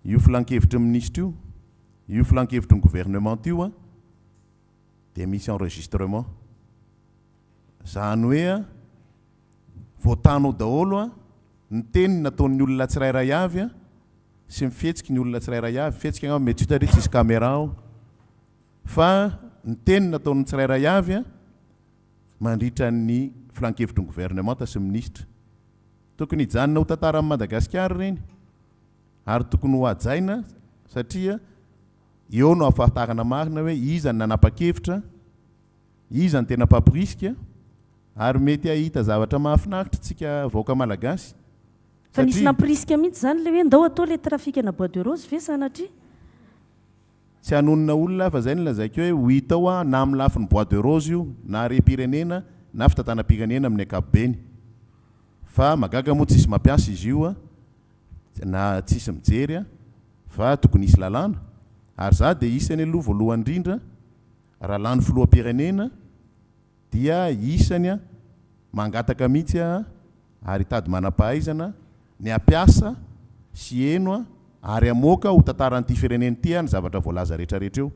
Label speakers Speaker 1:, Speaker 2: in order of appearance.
Speaker 1: Io filan-kevitry ny minisitra io, io filan-kevitry ny gouvernement io dia misy enregistrement. Zany hoe voatanao daholo ny teny nataon'ny olona tsirairay avy sy ny fihetsiky ny olona tsirairay avy. Fihetsika angamba mety tsy hita ry tsisy caméra ao, fa ny teny nataon'ny tsirairay avy mandritra ny filan-kevitry ny gouvernement sy minisitra. Tokony hijanona ho tantara amin'ny Madagasikara ireny ary tokony ho hajaina, satria eo no ahafantarana marina hoe iza ny nanapa-kevitra, iza ny tena mpampirisika, ary mety hahita zavatra mahafinaritra tsika vahoaka malagasy.
Speaker 2: Fa nisy nampirisika mihitsy zany le hoe ndao atao le trafic-na bois de rose ve sanatria?
Speaker 1: Tsy hanonona olona, fa zay no lazaiko hoe ho hita ao na amin'ny lafiny bois de rose io, na harem-pirenena na fitantanam-pirenena amin'ny ankapobeny. Fa magaga moa, tsisy mampiasa izy io na tsisy mijery fa tokony hisy lalàna. Ary za dia isany aloha voalohany indrindra, raha lany filoham-pirenena, dia isany mangataka mihitsy ary hitady manam-pahaizana ny ampiasa sy eno ary amoaka ho tantaran'ity firenena ity ny zavatra voalaza rehetrarehetra eo.